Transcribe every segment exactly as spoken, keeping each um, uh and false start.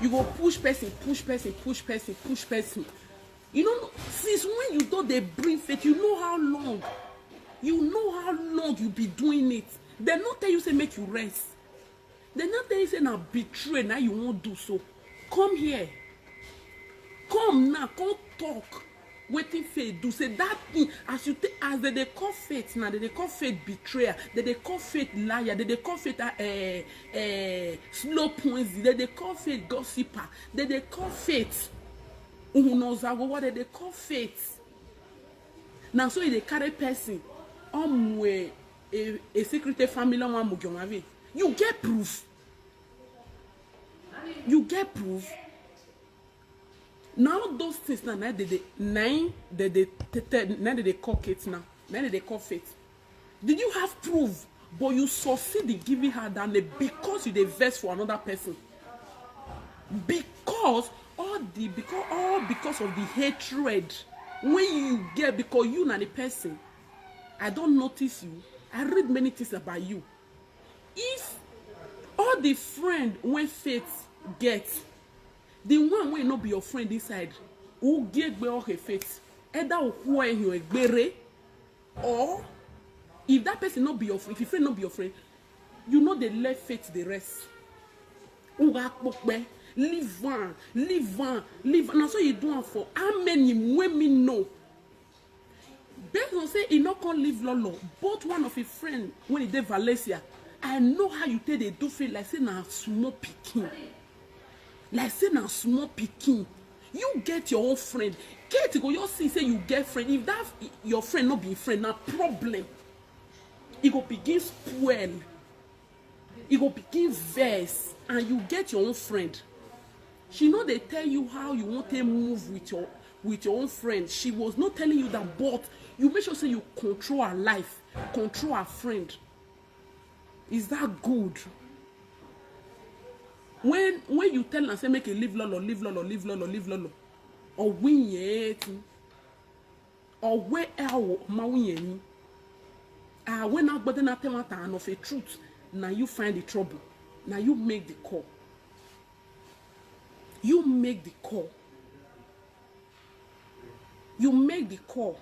You go push person, push person, push person, push person. You know, since when you don dey bring faith, you know how long. You know how long you be doing it. Dem no tell you say make you rest. Dem no tell you say na betray na you wan do so. Come here. Come now, come talk wetin faith do. Say that thing, as you take, as dem dey call faith now, dem dey call faith betrayer, dem dey call faith liar, dem dey call faith uh, uh, slow poison, dem dey call faith gossiper, dem dey call faith uhunozagowa, dem dey call faith. Na so e dey carry person. Omwe a, a secret family one mugyonwave. You get proof? You get proof? Now those things now, now they, they, now they, they, they, now they, they call it now. Now they, they call faith. Did you have proof? But you succeed in giving her that name because you dey vex for another person. Because all the because all because of the hatred when you get, because you na the person. I don't notice you. I read many things about you. If all the friend when faith get, the one wey no be your friend inside, who get gbe all her faith, either who are you egbere, or if that person no be your friend, if your friend no be your friend, you know they let faith the rest. Uga kpokpe, leave one, leave one, leave one. Now so you do am for how many women know? Based on say he no come leave Lolo, but one of his friend when he dey Valencia, I know how you take dey do feel like say na small pikin, like say na small pikin. You get your own friend. Kate go just see say you get friend. If that your friend no be friend, na problem. E go begin spoil. E go begin vex, and you get your own friend. She no dey tell you how you wan take move with your with your own friend. She was not telling you that, but you make sure say you control her life, control her friend. Is that good? When when you tell am say make you leave Lolo, leave Lolo, leave Lolo, leave Lolo, or win yet, or where else ma win yet? Ah, when I but then I tell her and of a truth, now you find the trouble. Now you make the call. You make the call. You make the call.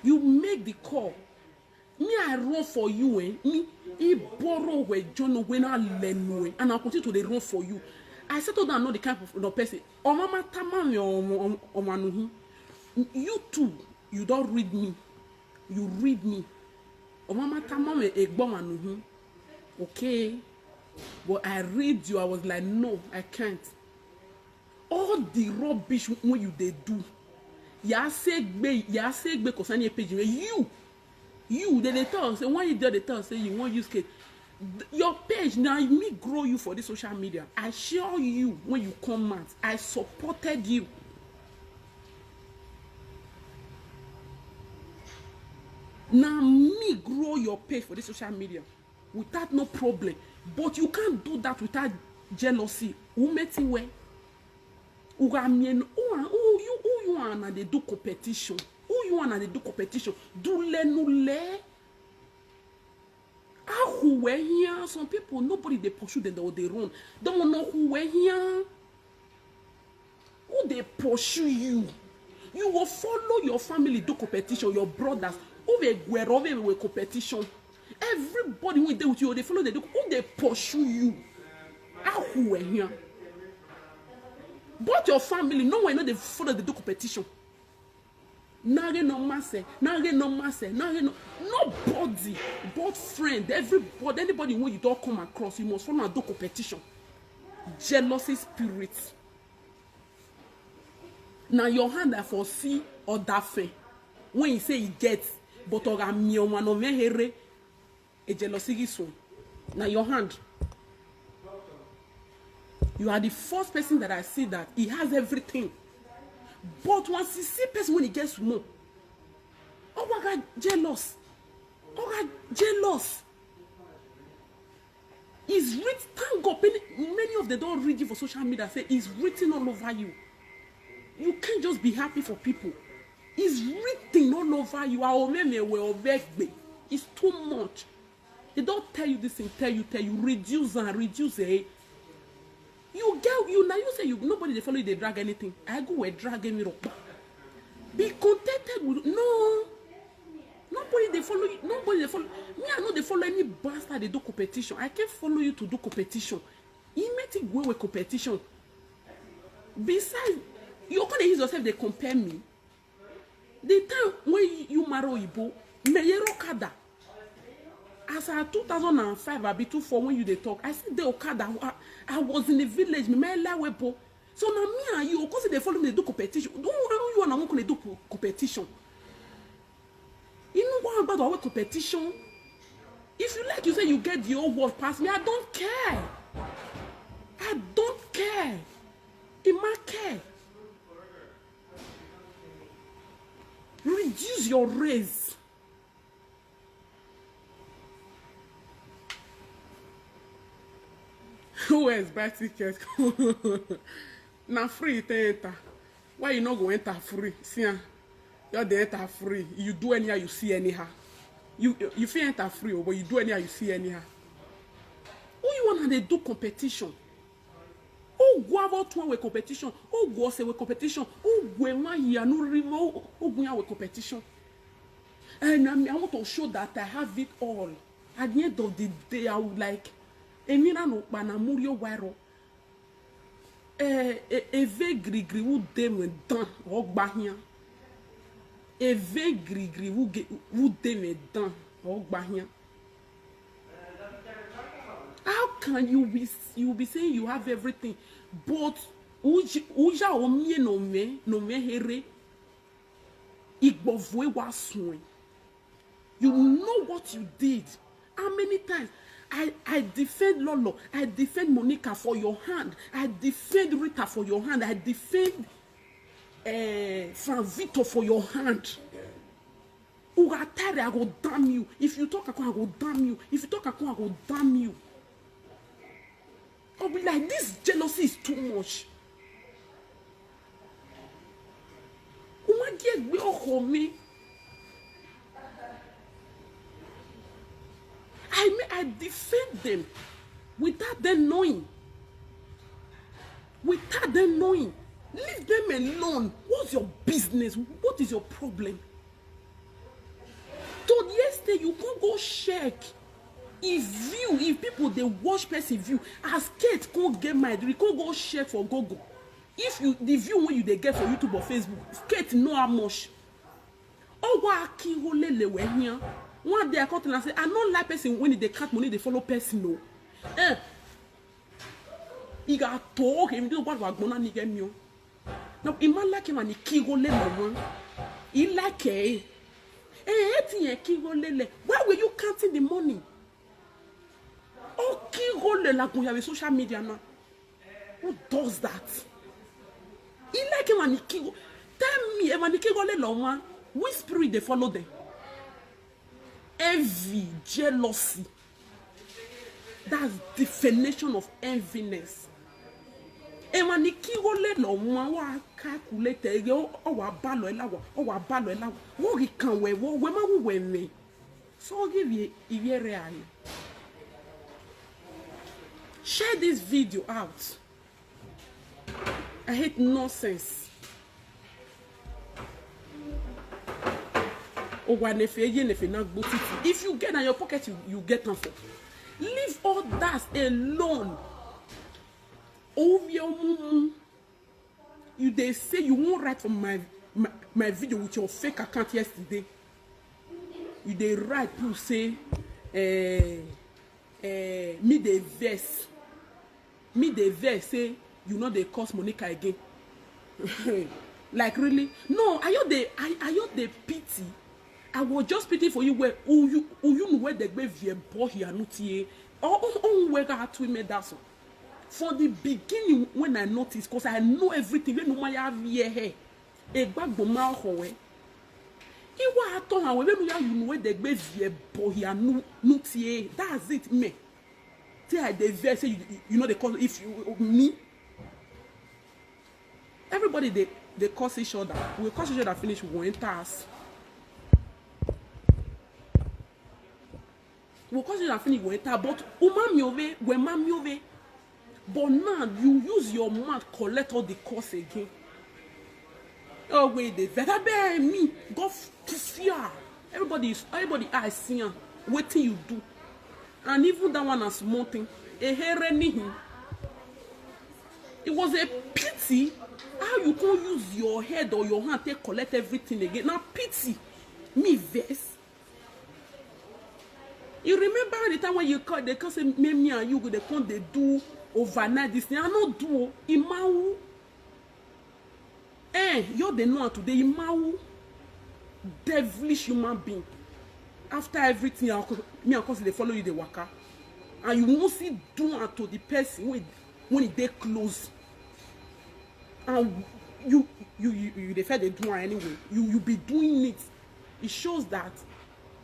You make the call. Me, I run for you, eh? Me, he borrow where John when I learn you, eh? And I'll continue to dey run for you. I settle down, know the kind of no person. Oh, mama, tamam, oh, oh, oh, manuhu. You too, you don't read me. You read me. Oh, mama, tamam, eh, eh, gbon manuhu. Okay. But I read you, I was like, no, I can't. All the rubbish when you they do, ya say gbe, ya say gbe concerning a page. You, you, they, they tell us, say, when you do, they tell us, say, you won't use case. Your page now, me grow you for this social media. I show you when you come out. I supported you. Now, me grow your page for this social media without no problem. But you can't do that without jealousy. Who met him well? Who are me? Who are who you who you are and they do competition? Who you are and they do competition? Do le no le. Ah, who were here? Some people, nobody they pursue them or they run. Don't know who were here. Who they pursue you? You will follow your family do competition, your brothers. Who they were over with competition? Everybody who they with you, they follow they do. Who they pursue you? Ah, who were here? But your family, no one know they follow they do competition. Nage no masse, nage no masse, nage no nobody, both friend, everybody, anybody when you don't come across, you must follow and do competition. Jealousy spirit. Now your hand I foresee or that thing. When you say he gets, but or a me one of here, a jealousy this one. Now your hand. You are the first person that I see that he has everything. But once you see person when he gets more, oh my God, jealous. Oh God, jealous. Is writ thank God many, many of them don't read you for social media say it's written all over you. You can't just be happy for people. It's written all over you. Our meme were obegbe. It's too much. They don't tell you this thing, tell you, tell you, reduce and reduce, eh? You get, you now, you say you, nobody they follow you, they drag anything. I go where drag me rock. Be contented with, no. Nobody they follow you, nobody they follow. Me, I know they follow any bastard, they do competition. I can't follow you to do competition. You make it go with competition. Besides, you can't use yourself, they compare me. The time when you marry Oyibo, me yero kada. As I two thousand and five, I be two four when you dey talk. I see the Okada. I, I was in the village. Me my life webo. So now me and you, of course, they follow me, they do competition. Don't you and I won't do competition. You know what about our competition? If you like, you say you get the whole world past me. I don't care. I don't care. In my care. Reduce your race. Who else buy ticket? Na free you take enter. Why you no go enter free? See am, you dey enter free. You do anyhow, you see anyhow. You you fit enter free, oh, but you do anyhow, you see anyhow. Who you wanna dey do competition? Who go about one way competition? Who go say way competition? Who go one year no river? Who go one way competition? And I, mean, I want to show that I have it all. At the end of the day, I would like Emira no Panamurio Wairo. Eh, eh, eve grigri who dem dan or bahia. Eve grigri who ge- who dem dan or bahia. How can you be you be saying you have everything, but uja uja omie no me no me here igbovwe wa swen. You know what you did. How many times I I defend Lolo, I defend Monica for your hand, I defend Rita for your hand, I defend uh, Frank Victor for your hand. Ugatare, I go damn you. If you talk, I go damn you. If you talk, I go damn you. I'll be like, this jealousy is too much. Umagiegbe oho mi. I mean, I defend them without them knowing. Without them knowing. Leave them alone. What's your business? What is your problem? To yesterday, you can't go check. If view, if people they watch person view, as Kate can't get my drink, can't go check for Google. If you the view when you they get for YouTube or Facebook, Kate know how much. Oh, what Kiho Lele were here. One day I come to and say, I don't like person when they cut money, they follow person. No. Eh. He got talk, and you don't want to go on and get me. Now, he might like him and he Kiho Lele one. He like eh. Eh, eh, Kiho Lele. Why were you counting the money? Oh, Kiho Lele, like we have a social media now. Who does that? He like him and he Kiho. Tell me, him and he Kiho Lele one. Which spirit they follow them? Envy, jealousy. That's definition of enviness. Emani Kiho Lele one wa calculate ege o wa balo elawa o wa balo elawa wo gi kan we wo we ma wu we me. So give you if you real. Share this video out. I hate nonsense. Owa nefe ye nefe na gbo titi. If you get in your pocket, you, you get them for. Leave all that alone. Ovi omumu. You they say you won't write for my, my my video with your fake account yesterday. You they write to say, eh, eh, me they vex. Me they vex say you know they cost Monica again. Like really? No, are you the are, are you the pity? I was just pity for you where who you who you know where the baby boy here not here. Oh, oh, oh, where got to me that's all. For the beginning when I noticed, because I know everything, when no matter here, hey, a bag go my hallway. He wa ato ha we me ya you know where the baby boy here no not here. That's it me. Say I dey vex say you, you know they call if you me. Everybody they they curse each other. We curse each other finish we go enter house. We'll cause you and finish go enter, but woman miove, we man miove. But now you use your mouth collect all the curse again. Oh wait, the better bear me. Go f- to fear. Everybody is everybody eye see am. Wetin you do? And even that one na small thing. Ehere nihin. It was a pity how you can't use your head or your hand to collect everything again. Now pity me vex. You remember the time when you call they come say make me and you go dey come dey do overnight this thing? I no do o. Imawu. Eh, you dey know am today. Imawu. Devilish human being. After everything, I co- me and cousin dey follow you dey waka, and you wan still do am to the person wey when e dey close. And you you you you dey fair dey do am anyway. You you be doing it. It shows that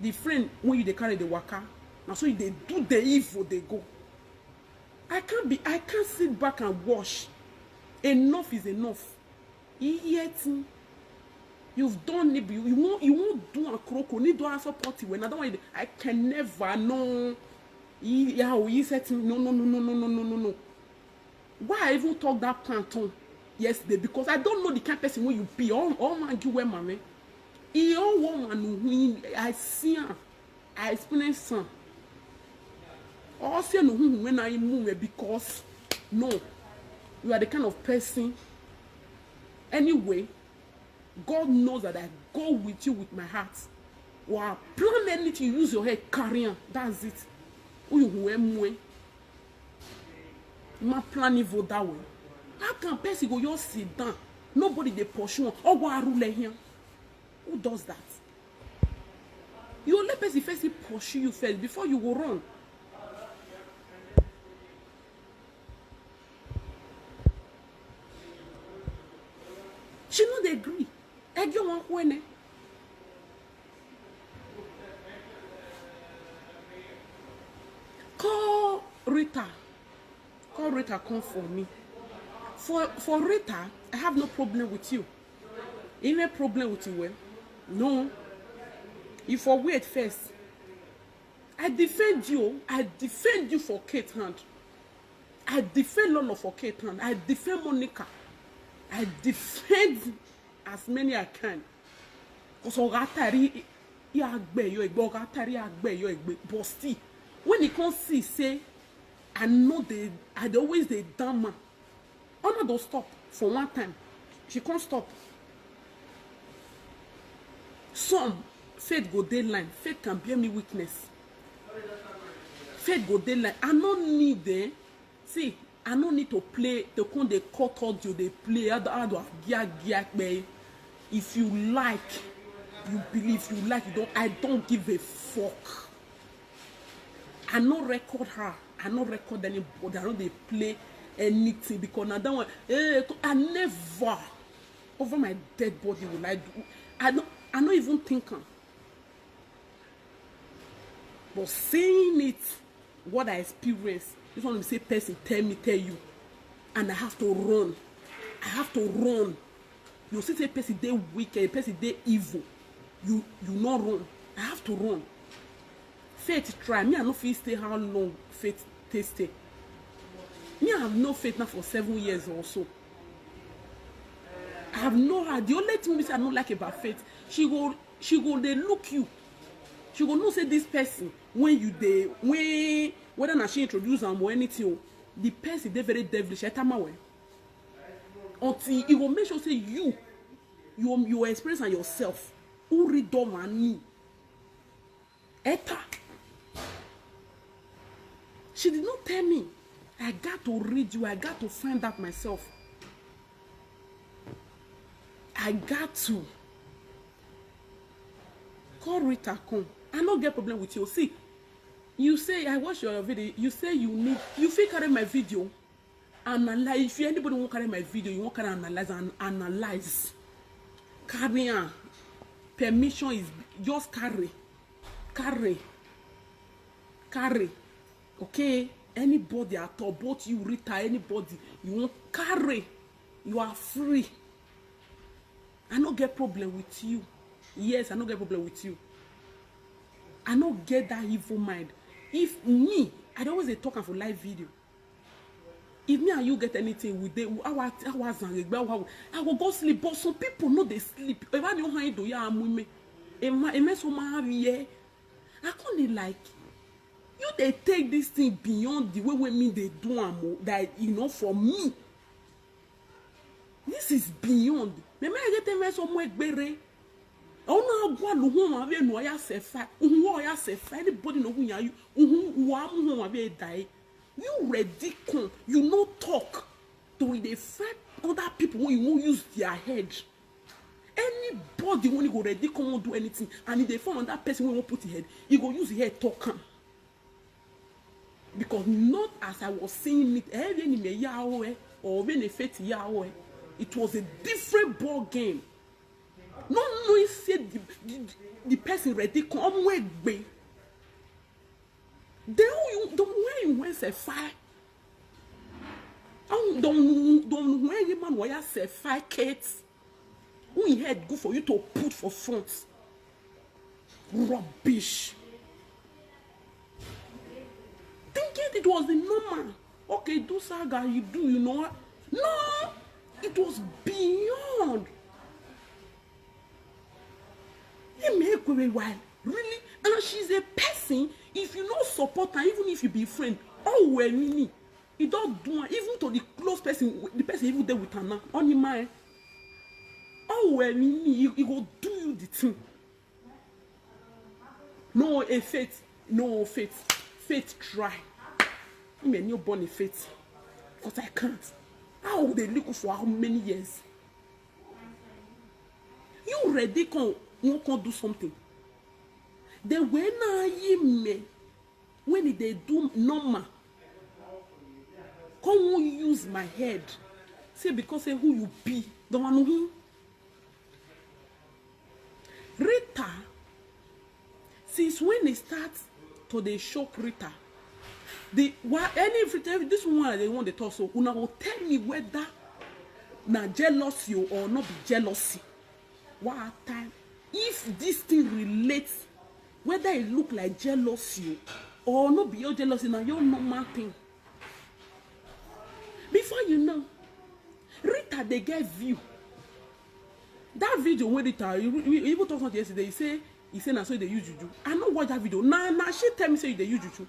the friend wey you dey carry dey waka, na so you dey do the evil dey go. I can't be I can't sit back and watch. Enough is enough. Iye tin. You've done it. You won't you won't do a crocodile. Need to support you when I don't want you. I can never no. Yeah, you said no no no no no no no no no. Why I even talk that pant on yesterday? Because I don't know the kind of person wey you be. All all man give where mommy. He all woman who I see am. I experience am. All say no who when I move because no, you are the kind of person. Anyway, God knows that I go with you with my heart. Or I plan anything, you use your head, carry on. That's it. Who you who am we? Ma plan evil that way. How can person go just sit down? Nobody dey pursue am. Oh, go rule here. Who does that? You let person first pursue you first before you go run. She no dey agree. Egyo wan kwene. Call Rita. Call Rita come for me. For for Rita, I have no problem with you. Any problem with you? Well, no. You for wait first. I defend you. I defend you for Kate hand. I defend Lolo for Kate hand. I defend Monica. I defend as many I can. Because Ogatari Iagbe yo egbe, Ogatari Iagbe yo egbe. But still, when he come see, say, I know they, I dey always dey damn man. Honor don stop for one time. She can't stop. Some faith go dey line. Faith can bear me weakness. Faith go dey line. I no need eh. See, I no need to play. They come they cut audio. They play. I don't have gear gear. If you like, you believe. You like, you don't. I don't give a fuck. I no record her. I no record anybody. I no dey play anything because na that one. Eh, I never over my dead body will I do. I no. I no even think am. But saying it, what I experience, this one say person tell me tell you, and I have to run. I have to run. You see say person dey wicked, person dey evil. You you no run. I have to run. Faith try. Me I no fit stay how long faith take stay. Me I have no faith now for seven years or so. I have no her. The only thing we say I don't like about faith, she go she go they look you. She go know say this person when you they when whether na she introduce am or anything, oh, the person they very devilish. I tell my way. Until you will make sure say you you you experience and yourself. Who read them and me? Eta. She did not tell me. I got to read you. I got to find out myself. I got to call Rita come. I no get problem with you. See, you say I watch your video. You say you need you feel carry my video. Analyze. If you anybody won't carry my video, you won't carry analyze and analyze. Carry on. Permission is just carry. Carry. Carry. Okay? Anybody at all, both you, Rita, anybody, you won't carry. You are free. I no get problem with you. Yes, I no get problem with you. I no get that evil mind. If me, I dey always dey talk am for live video. If me and you get anything, we dey our our zanregbe our I go go sleep, but some people no dey sleep. Eba ni ohan do ya amume. Ema eme so ma vie. I come dey like you dey take this thing beyond the way wey me dey do am o, that you know for me. This is beyond. Me me get eme so mo egbere. Ona agwa lu hu ma vie no ya sefa. Hu ya sefa. Anybody no hu ya you. Hu wa mu hu ma vie die. You ready come, you no talk. To dey find other people when you won't use their head. Anybody when you go ready come won't do anything, and if they find that person wey won't put him head, he go use him head talk am. Because not as I was seeing it, eh, when me ya o eh, or when a faith ya o eh, it was a different ball game. No, no, he said the, the, the person ready come where gbe. Then you don't when you went say fire. Don't don't when you man why say fire Kate. Who he head good for you to put for front? Rubbish. Thinking it was the normal. Okay, do saga, you do, you know what? No, it was beyond. He may go away while really, and she's a person. If you no support her, even if you be friend, oh well, me, he don't do am. Even to the close person, the person even there with her now. On him mind. Oh well, me, he, he go do you the thing. No, a faith, no faith, faith try. Him a newborn a faith, but I can't. How would they look for how many years? You ready come, you can do something. The way now you may when e dey do normal, come wan use my head say because say who you be, the one who Rita, since when e start to dey shock Rita, the why any every every- this one I dey wan dey talk so una go tell me whether na jealousy o or no be jealousy. What time if this thing relates, whether e look like jealousy o or no be your jealousy, na your normal thing. Before you know, Rita dey get view. That video wey Rita you, you even talk something yesterday, he say he say na so he dey use juju. I no watch that video. Na na she tell me say you dey use juju.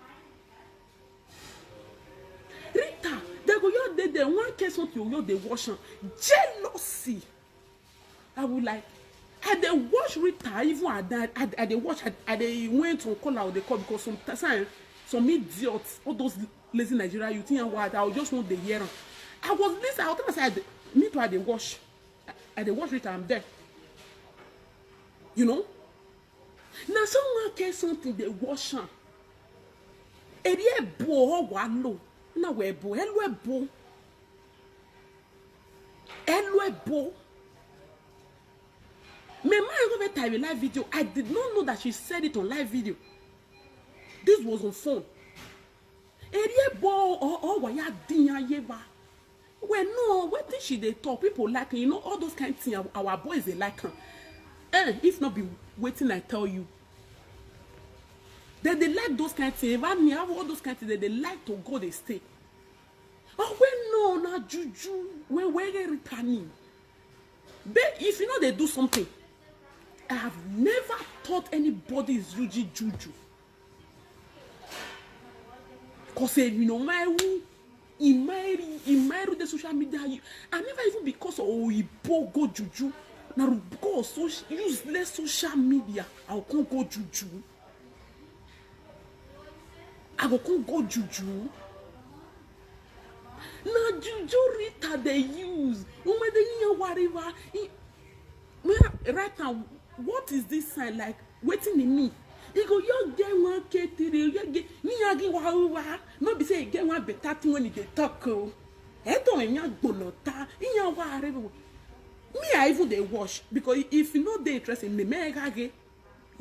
Rita, they go your dey there one case something you your dey wash am. Jealousy. I would like I dey watch Rita even at that I, I dey watch I, I dey went on call out dey call because sometimes some idiots all those lazy Nigeria you think what I just want dey hear am. I was listening I was tell myself I dey, me too I dey watch I, I dey watch Rita I'm there. You know na someone get something dey watch am. Eri ebo wa lo na we ebo elu ebo elu ebo. Me ma go be time live video. I did not know that she said it on live video. This was on phone. Eri ebo or or wa ya din aye ba. Well, no, wetin she dey talk, people like you know all those kind thing. Our, our boys dey like am. Eh, if not be wetin I tell you, they dey like those kind thing. If I me have all those kind thing, they dey like to go dey stay. Oh well, no, na juju. Well, where they returning? But if you know they do something, I have never thought anybody is using juju. Cause eh, you know my who Imairu, Imairu the social media. You, I never even because of Oyibo go juju. Na because of social, useless social media. I go come go juju. I go come go juju. Na juju Rita dey use. Umede yin wariwa. Right now, what is this sign like? Wetin e mean? E go your get one k three, your get me agi wa wa. No be say e get one better thing when e dey talk o. E to en ya gbonota, e ya wa re. Me I even dey watch because if you no dey interested in me, me gage.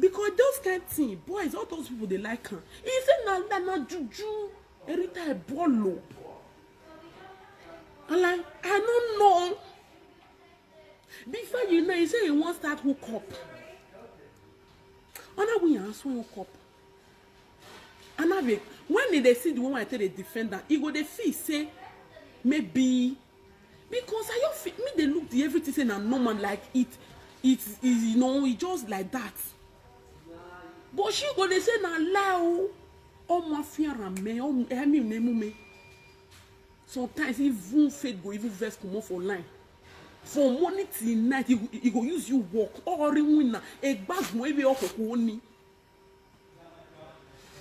Because those kind thing, boys, all those people dey like am. He say na na na juju, Rita Ebolo. I like I no know. Before you know, he say he wan start hook up. Ona we yan so hook up. And I be, when they see the woman I tell the defender, he go they feel say maybe because I don't feel me they look the everything say na normal like it it is you know it just like that. But she go they say na lie o. Oh mafia me, oh I mean name me. Sometimes even faith go even vex comot for line. From morning till night, he, he go use you work. Or winner, a bag wey be up for only.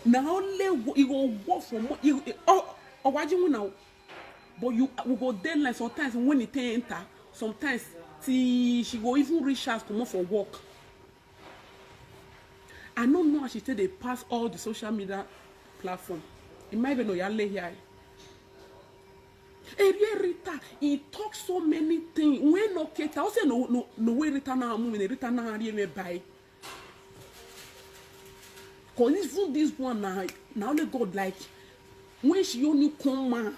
Na only wo- e go work for mo e e- oh owaji win na but you we go dey line sometimes when e take enter sometimes till she go even reach house comot for work. I no know as she take dey pass all the social media platform. Imagine no ya lay here. Erie Rita, he talk so many things wey no cater. I say no no no wey Rita na amu wey Rita na ari eme bai. Cause even this one na na only God like when she only come out.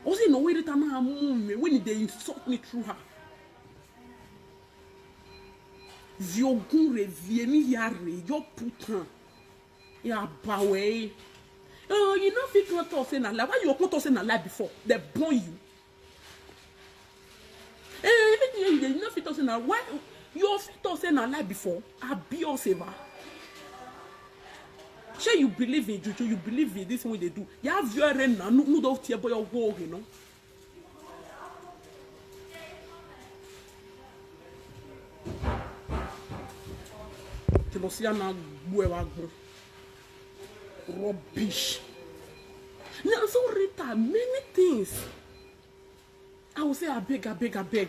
I say no wey Rita na amu me when they insult me through her. Viogun re vie mi ya re yo putain. Ya bawe. Oh, you no fit come talk say na lie. Why you come talk say na lie before? They born you. Eh, you no fit talk say na why you fit talk say na lie before? Abi o say ba. Shey you believe in juju, you believe in this thing wey dey do. You have your rain na no no don tear boy your go you know. Tí lọ sí àná gbó ẹ wá gbó. Rubbish. Now so Rita many things. I will say abeg abeg abeg.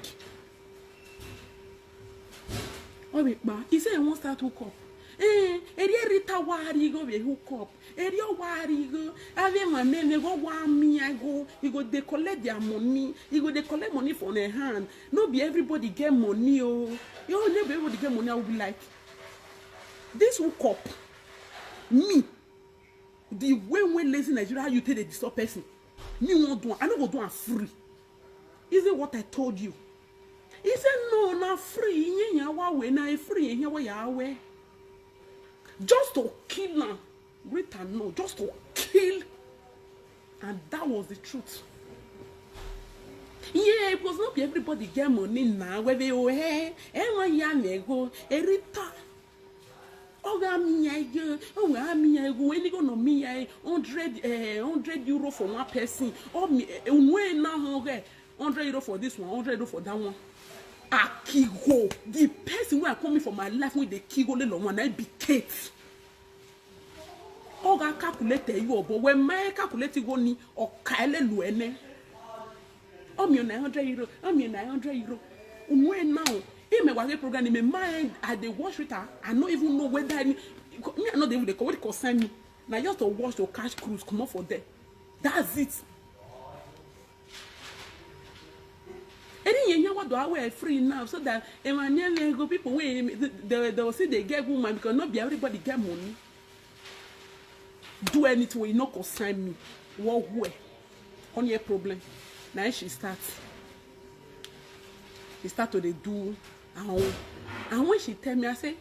Obi pa he say he wan start hook up. Eh, eri Rita wari go be hook up. Eri o wari go. Ave ma me me go wa mi I go. He go dey collect their money. He go dey collect money from their hand. No be everybody get money o. Yo, no be everybody get money. I will be like, this hook up. Me. The way when lazy Nigeria how you take dey disturb person. Me wan do am. I no go do am free. Is it what I told you? He said no na free ihe ya wa we na free ihe wa ya we. Just to kill am. Rita no, just to kill. And that was the truth. Yeah, it was not be everybody get money now. Where they oh hey, hey one ya me go, hey Rita. Oga mi ya ego, oga mi ya ego. When you go no mi ya hundred eh hundred euro for one person. Oh me eh, when na hundred hundred euro for this one, hundred euro for that one. Akigo, the person wey I come in for my life wey dey kigo lelo one na be Kate. Oga calculate you but when my calculate go ni oka ele lu ene. Oh me na hundred euro, oh me na hundred euro. Unwe now. He me wage program me mind I dey watch Rita. I no even know whether any me I no dey even dey come what concern me. Na just to watch to catch cruise comot for there. That's it. Any yenya what do I wear free now so that when go people wey they they will say they get woman because not be everybody get money. Do anything wey no concern me. What where? On your problem. Now she start. She start to dey do her own. And when she tell me, I say,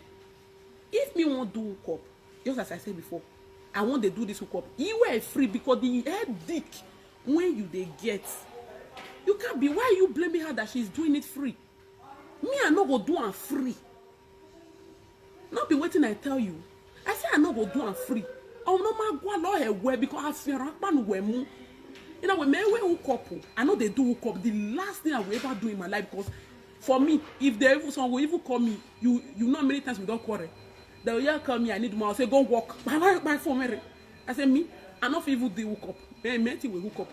if me wan do hook up, just as I said before, I wan dey do this hook up. E wey free because the headache wey you dey get, you can't be why you blaming her that she's doing it free. Me I no go do am free. No be wetin I tell you. I say I no go do am free. Oh no ma gwa lo he we because I fear akpanu we mu. You know when me we hook up, I no dey do hook up. The last thing I will ever do in my life because for me, if they even some will even call me, you you know many times we don't quarrel. They will yeah call me, I need more. I say go work. Bye bye bye for me. I say me, I no fit even dey hook up. Me me thing we hook up.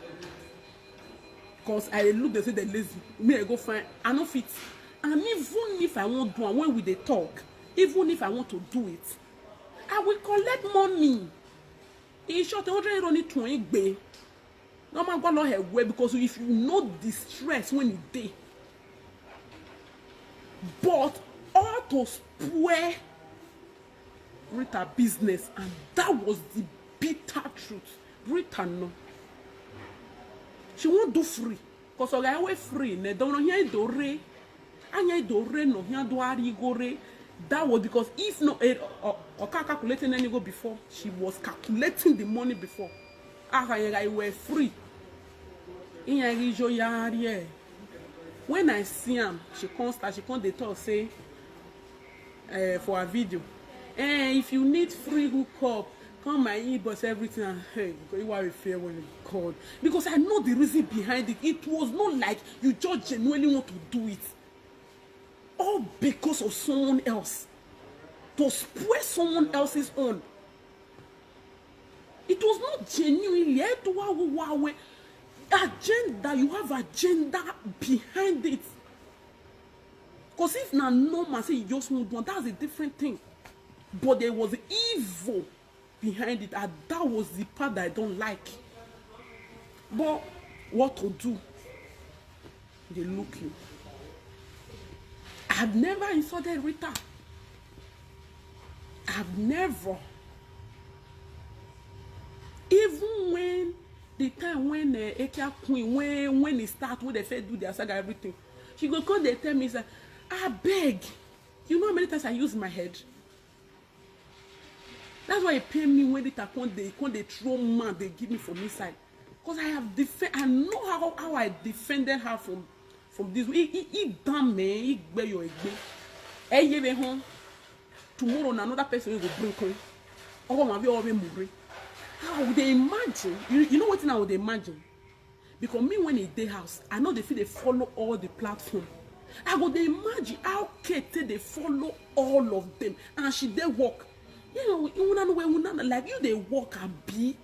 Cause I dey look dey say dem lazy. Me I go find I no fit. And even if I wan do am when we dey talk, even if I want to do it, I will collect money. In short, hundred euro ni tun igbe. No ma gwa lo he we because if you know the stress when you dey. But all to spoil Rita business and that was the bitter truth. Rita no. She won't do free. Cause oga we free ne don no here do re. Anya do re no here do ari go re. That was because if no, eh, o- o- Oka calculating any go before, she was calculating the money before. Ah, you were free. In your region, yeah. When I see am, she come start, she come dey talk say, eh, for her video, eh, if you need free hookup, come my inbox, everything. And hey, you are a fair one, God. Because I know the reason behind it. It was not like you just genuinely want to do it. All because of someone else. To spoil someone else's own. It was not genuinely. Eh, to wa- wa- wa- agenda, you have agenda behind it. Because if na normal, say you just want one, that's a different thing. But there was evil behind it, and that was the part that I don't like. But what to do? They look you. I've never insulted Rita. I've never. Even when the time when uh, Ekia Queen, when when it start, when they first do their saga, everything, she go come, they tell me, say, I beg. You know how many times I use my head? That's why it pain me when Rita come, they come, they throw man, they give me from inside. Because I have defend, I know how, how I defended her from from this. He, he, he damn me, he gbe your egbe. Hey, you be home. Tomorrow, na another person will bring come. Oh, my, we all be more. How would they imagine? You, you know what I would imagine? Because me, when he dey house, I know they feel they follow all the platform. I go dey imagine how Kate take dey follow all of them, and she dey work. You know, you wanna know where, wanna like you dey work and be,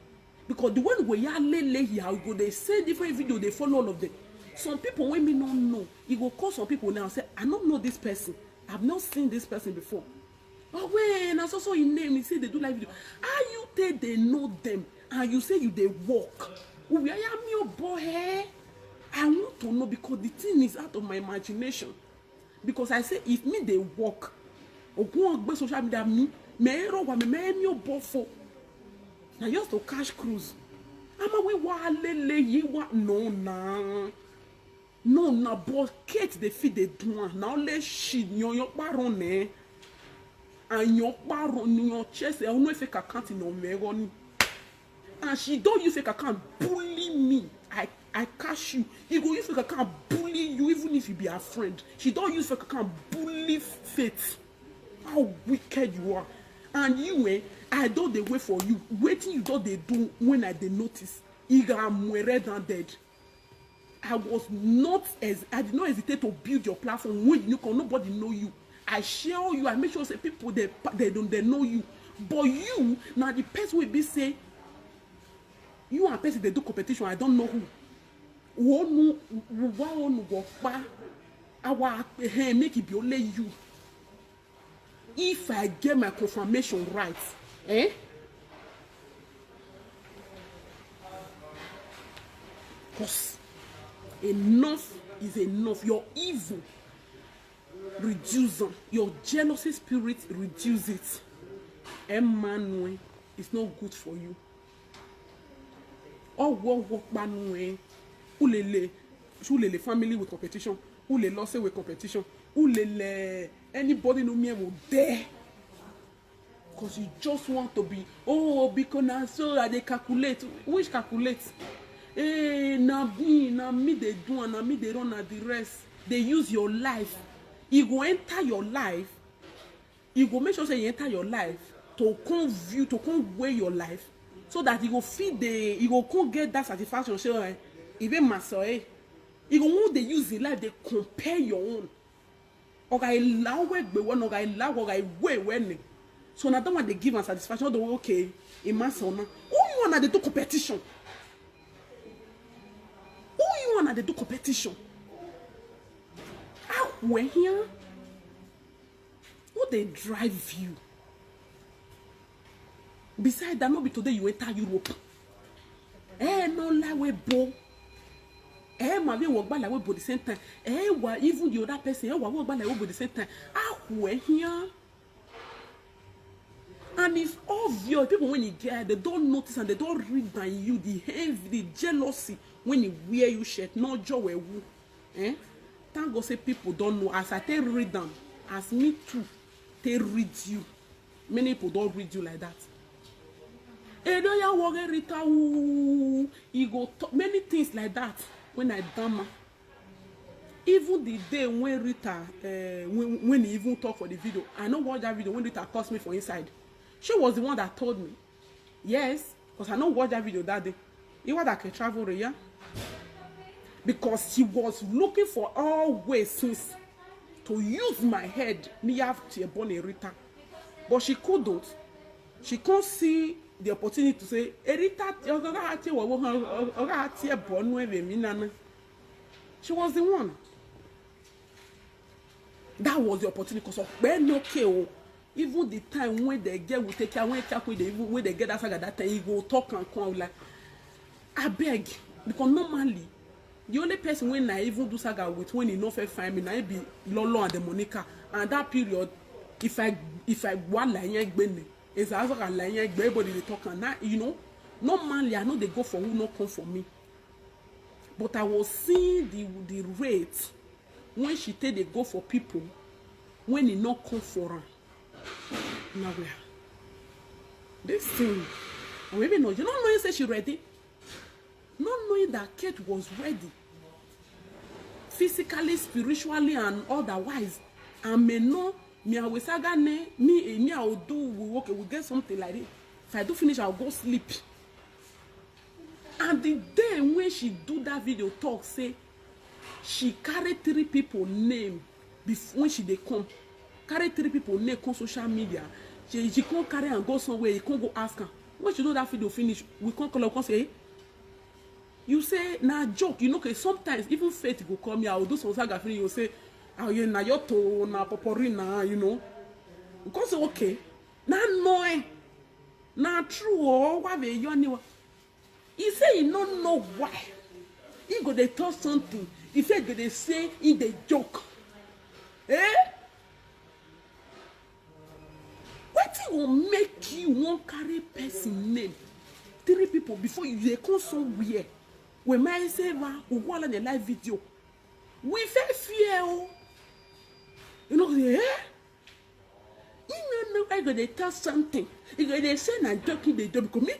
because the one wey ya lele ya go dey say different video, they follow all of them. Some people when me no know, you go call some people now say, I don't know this person. I've not seen this person before. But when I saw so in name, he said they do live video. How you take they know them and you say you they work? Who are you, your boy? Eh? I want to know, because the thing is out of my imagination. Because I say if me they work, or go on social media, me me ro wa me me me bofo. Now you have to cash cruise. I'm a we wa lele ye wa no na. No na, but Kate dey fit dey do am. Na only she, your, your baron, eh? And your baron, your chest, eh? No fake account in Omeroni. And she don't use fake account bully me. I, I catch you. You go use fake account bully you, even if you be her friend. She don't use fake account bully Faith. How wicked you are. And you, eh? I don't dey wait for you. Waiting you don't they do when I they notice. Iga Mwere than dead. I was not as I did not hesitate to build your platform when you come. Nobody know you. I share you. I make sure say people they they don't they know you. But you now the person will be say you and person they do competition. I don't know who. Wonu wa onu go pa. Our hey, make it be only you. If I get my confirmation right, eh? Because enough is enough. Your evil, reduce them. Your jealousy spirit, reduce it. Emmanuel, it's not good for you. Oh, wo wo panu eh. Ulele, ulele family with competition. Ulele loss with competition. Ulele anybody no me will dare. Because you just want to be, oh, because now so I they calculate. Which calculate? Eh, na me, na me they do and na me they run at the rest. They use your life. It go enter your life. You go make sure say you enter your life to come view, to come weigh your life, so that you go feel the, you go come get that satisfaction. Say, eh, even master, eh, you go want they use the life they compare your own. Oga allow we gbe one, oga allow, oga we we ni. So now that one they give am satisfaction. The okay, a master now. Who you wanna they do competition? Who you wanna they do competition? How we here? Who they drive you? Besides that, no be today you enter Europe. Eh, no lie we bo. Eh, ma we work by like we bo the same time. Eh, wa even the other person. Eh, wa work by like we bo the same time. Ah, we here. And it's obvious people when you get, they don't notice and they don't read than you the envy, the jealousy when you wear you shirt. No joy we who. Eh? Thank God say people don't know as I tell read them as me too. take read you. Many people don read you like that. Edoya worry Rita, ooh, e go talk many things like that. When I dama, even the day when Rita, uh, when, when he even talk for the video, I no watch that video when Rita curse me for inside. She was the one that told me. Yes, because I no watch that video that day. He was like a travel, yeah, because she was looking for all ways since to use my head. Me have to born a Rita, but she couldn't. She can't see the opportunity to say, "Erita, oga ati ewo oga ati ebo nu ebe mi nana." She was the one. That was the opportunity because of when no K O. Even the time when they get, we take care, when Kakwe, they even, when they get that saga that time, he go talk and come out like, "I beg," because normally, the only person when I even do saga with when he no fit find me, na he be Lolo and the Monica. And that period, if I, if I want like, is as I like, everybody they talk and that, you know, normally I know they go for who no come for me. But I was seeing the, the rate when she take dey go for people when e no come for am. Now we are. This thing, or maybe no, you don't know, you say she ready. Not knowing that Kate was ready, physically, spiritually, and otherwise. And me no, me I will saga ne, me, eh, me I will do, we work, we get something like this. If I do finish, I'll go sleep. And the day when she do that video talk, say she carry three people name before when she dey come. Carry three people name come social media. She, she can't carry and go somewhere, you can't go ask her. When she do that video finish, we can't call her, come say, "Hey, you say na joke, you know, okay, sometimes even Faith go come here, I'll do some saga finish, you say, oh yeah, na your to, na poporina, you know." Because okay, na no eh. Na true oh, why be your name? He say he no know why. He go dey talk something. He say go dey say he dey joke. Eh? Wetin go make you wan carry person name? Three people before you dey come somewhere. When my say va, we go on the live video. We fit fear oh. You know, eh? You no know I go dey talk something. You go dey say na joking dey do because me,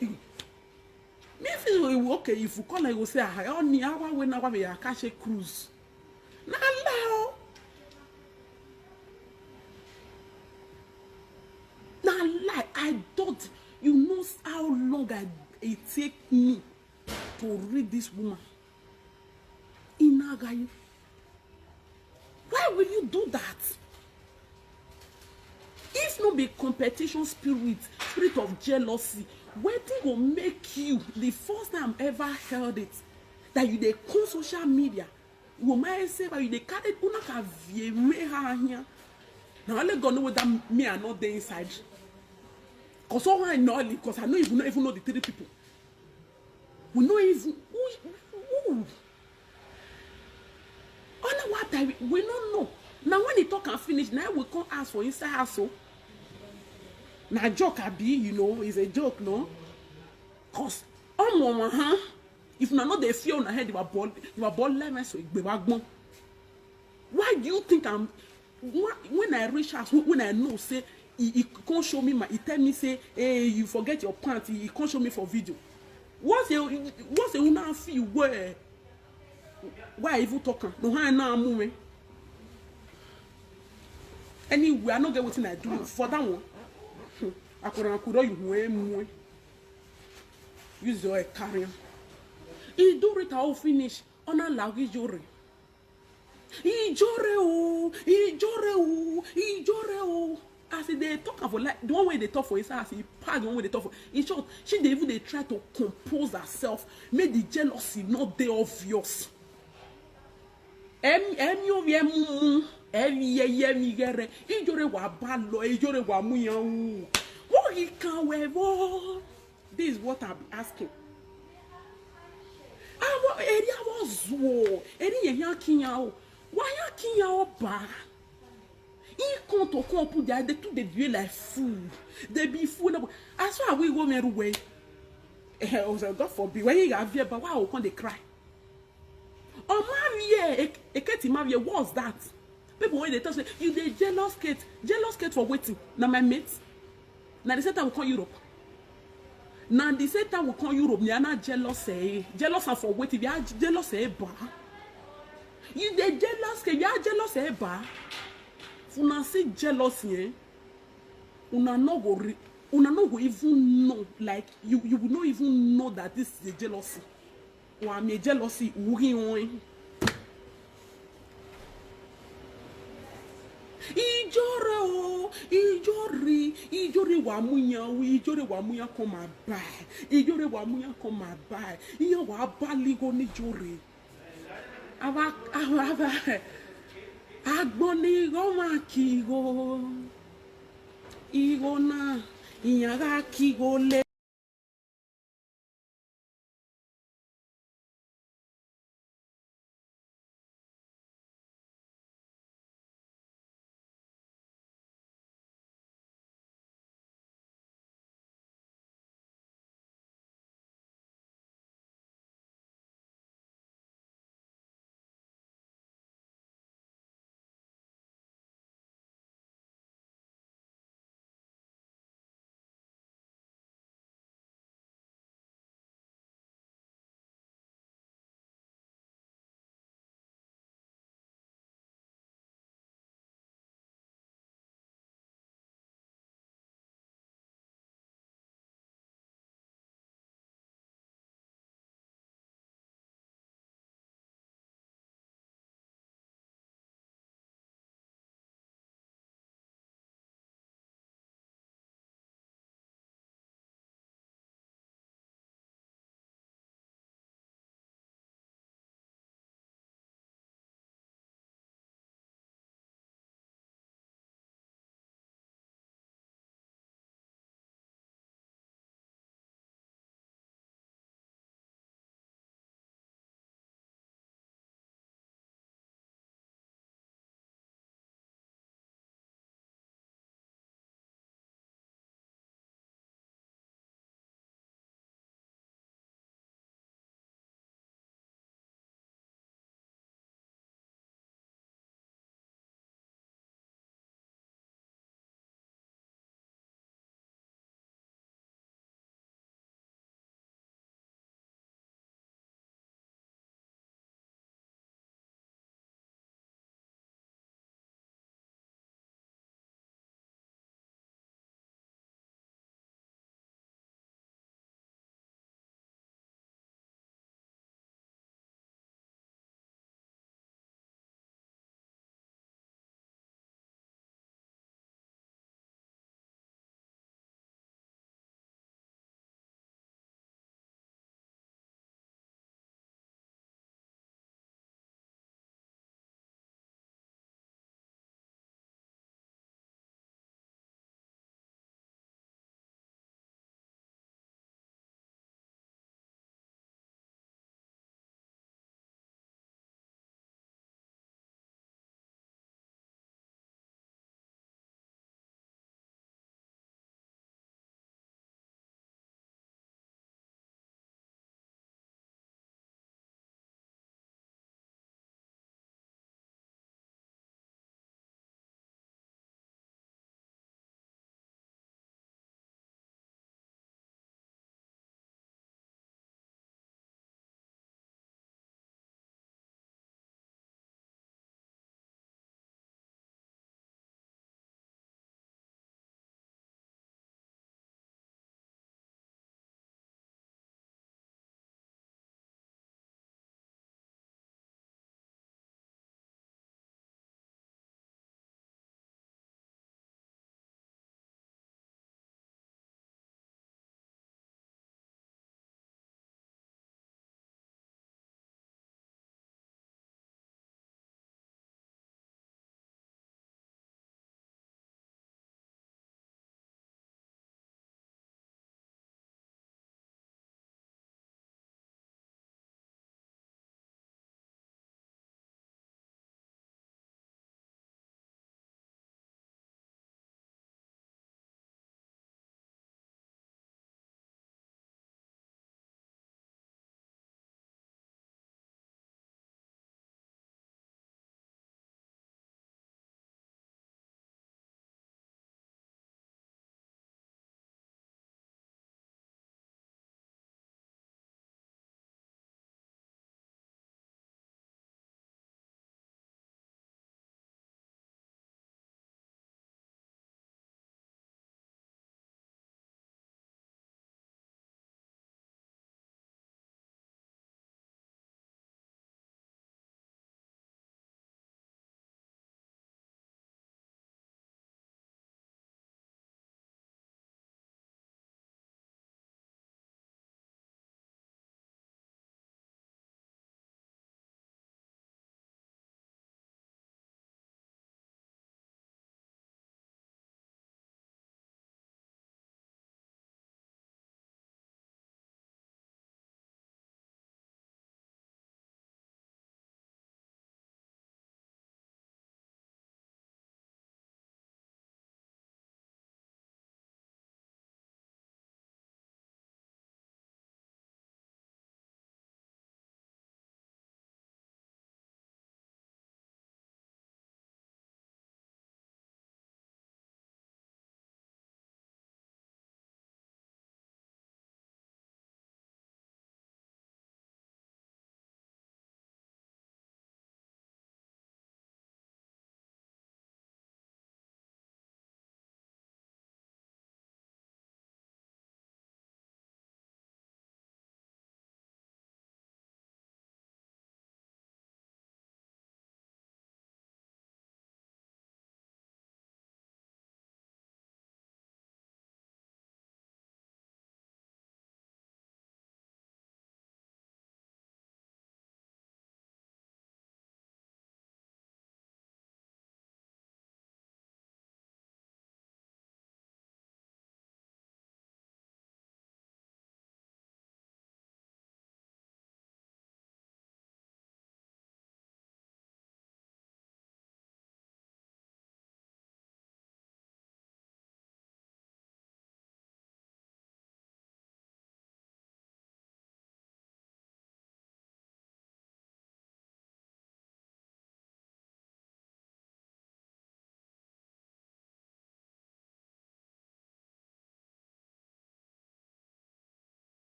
me feel okay if you call I go say ah, only hour when hour me I catch a cruise. Na lie oh. Na lie. I don't. You know how long I it take me to read this woman. Inagayu. Why will you do that? If no be competition spirit, spirit of jealousy, wetin go make you, the first time I ever heard it, that you dey come social media, you go marry say, but you dey carry una ka vie me ha here. Now only God know whether me I not dey inside. Cause all I know, cause I no even, no even know the three people. We no even who, who? Only what I we no know. Now when he talk and finish, now we come ask for inside house. So na joke I be, you know, it's a joke, no? Cause I'm on huh? If na not the fear on head, you are ball, you are ball lemon so it be wagbon. Why do you think I'm when, when I reach house, when, when I know say he, he can't show me my, he tell me say, hey, you forget your pants, he, he can't show me for video. What's a what's a una feel where why I even talk am? No how I know I'm moving. Anyway, I no get wetin I do for that one. Hmm. Akura akura you who am use your carry am. He do it all finish. Ona lawi jore. Ijore o, ijore o, ijore o. As e dey talk am for like the one wey dey talk for inside, as e pack the one wey dey talk for. In short, she dey even dey try to compose herself, make the jealousy no dey obvious. Em em yo ye mumu, em ye ye mi gere. Ijore wa ba lo, ijore wa mu yan u. Wo yi kan we wo. This is what I'll be asking. Awo eri awo zuo, eri ye yan kiyan o. Wa yan kiyan o ba. He come to come put their they too they be like fool. They be fool. As far as we go meru way. Eh, oh, God forbid. When you have here, but why come they cry? Oh, Mavie, Eketi Mavie, what's that? People wey dey talk say you dey jealous Kate, jealous Kate for wetin? Na my mate. Na the same time we come Europe. Na the same time we come Europe, na na jealous eh. Jealous am for wetin? You are jealous eh, ba. You dey jealous Kate, you are jealous eh, ba. Una see jealousy eh. Una no go re- una no go even know, like you you will not even know that this is a jealousy. Wa mi jealousy uri on. Ijore o, ijore, ijore wa muya, ijore wa muya come and buy. Ijore wa muya come and buy. Iya wa baligo ni jore. Ava ava ava. Agboni go ma kigo. Igo na iya ga kigo le.